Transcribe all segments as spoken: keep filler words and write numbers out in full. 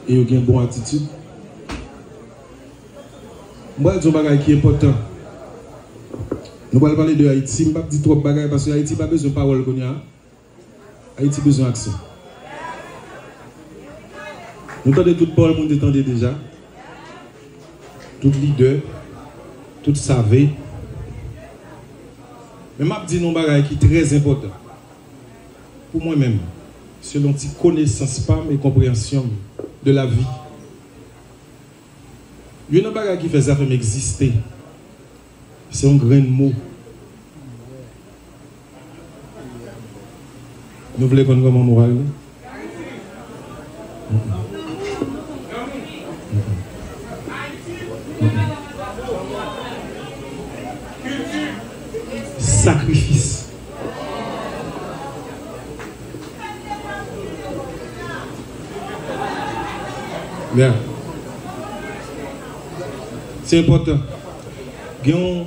e yo gen bon atitid. M pral di yon bagay ki enpòtan. Nou pral pale de Ayiti, m p ap di twòp bagay paske Ayiti pa bezwen pawòl kounye a. Ayiti bezwen aksyon. Nou tande tout pawòl moun te tande deja. Tout lidè, tout save. Men m ap di nou yon bagay ki trè enpòtan. Pou mwen menm, selon ti konesans pa m e konpreyansyon m de la vi, youn nan bagay ki fè Zafèm egziste, se yon grenn mo. Nou vle konn kòman mo a rele? Sakrifis. Yeah. Se enpòtan. Gen yon,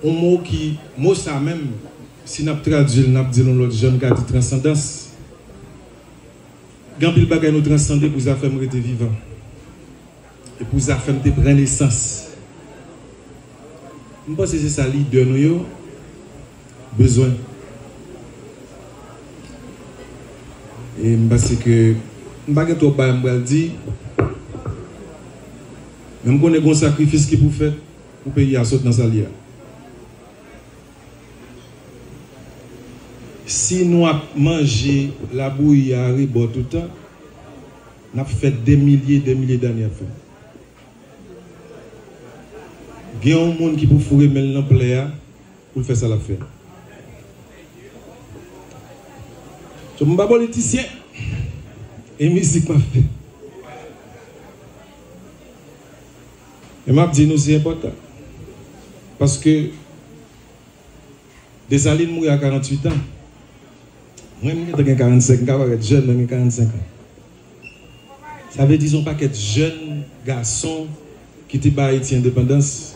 yon mo ki, mo sa menm, si n ap tradui l, n ap di l yon lòt jan, n ka di transandans. Gen anpil bagay nou transande pou Zafèm rete vivan. E pou Zafèm te pran nesans. M panse se sa lidè nou yo bezwen. E m panse ke m pa gen twòp bagay m pral di. Men m konnen gen yon sakrifis ki pou fèt pou peyi a sot nan sa l ye a. Si nou ap manje labouyi a arebò toutan, n ap fè dè milye, dè milye dane ap fè. Gen yon moun ki pou foure men l nan plè a pou l fè sa l ap fè. So, m pa politisyen, e mizik m ap fè. E m ap di nou se enpòtan. Paske Desalin mouri a karanntuit an. Mwen, m gentan gen karannsenk, m ka parèt jèn, men m gen karannsenk an. Sa vle di se yon pakèt jèn gason ki te bay Ayiti endepandans.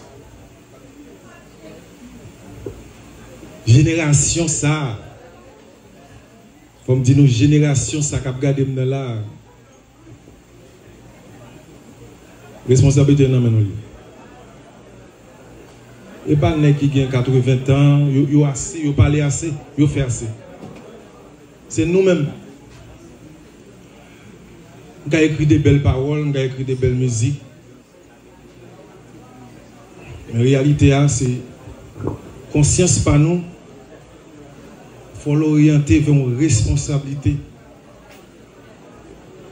Jenerasyon sa a, fò m di nou, jenerasyon sa k ap gade m nan la a, responsablite nan men nou li. E pa nèg ki gen katreven tan, yo, yo ase, yo pale ase, yo fè ase. Se nou menm. M ka ekri de bèl pawòl, m ka ekri de bèl mizik. Men reyalite a, se konsyans pa nou, fò l oryante vè yon responsablite.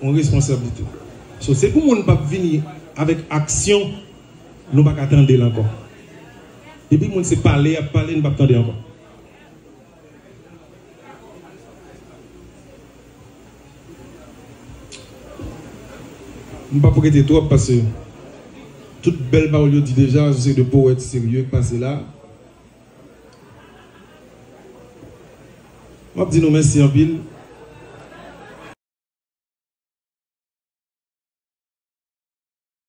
Yon responsablite. So, se pou moun p ap vini avèk aksyon, nou pa ka tande l ankò. Depi moun se pale y ap pale, nou p ap tande ankò. M p ap rete twòp paske tout bèl pawòl yo di deja, se de powèt serye k pase la. M ap di nou mèsi anpil.